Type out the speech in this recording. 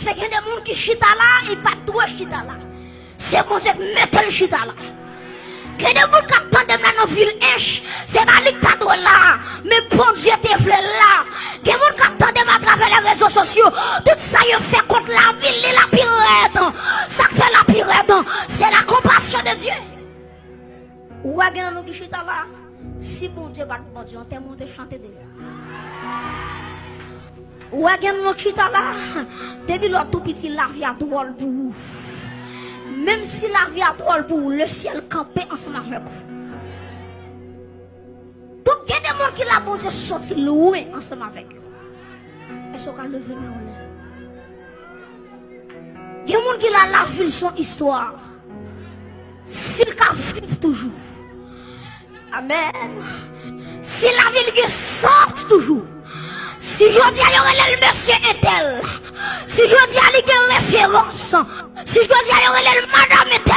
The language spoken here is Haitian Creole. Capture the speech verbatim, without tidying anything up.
Se gen de moun ki chita la, li pa t dwe chita la. Se Bondye k mete l chita la. Gen de moun k ap tande m la nan vil Ench, se pa li k ta dwe la, men Bondye te vle l la. Gen moun k ap tande m atravè les réseaux sociaux, tout sa yo fè kont lavil li la pi rèd. Sa k fè la pi rèd, c'est la compassion de Dieu. Ou wè gen nan nou ki chita la, si Bondye pa t Bondye, antèman w te chante deja. Ou wè gen nan nou ki chita la, depi lè w tou piti lavi a dwòl pou ou. Menm si lavi a dwòl pou ou, lesyèl kanpe ansanm avèk ou. Donk gen de moun ki la Bondye soti lwen ansanm avèk yo. Èske w ka leve men w anlè? Gen moun ki la lavi l se yon istwa. Si l ka viv toujou. Amèn. Si lavi l gen sans toujou. Si jodi a yo rele l mesye entèl. Si jodi a li gen referans. Si jodi a yo rele l madanm entèl.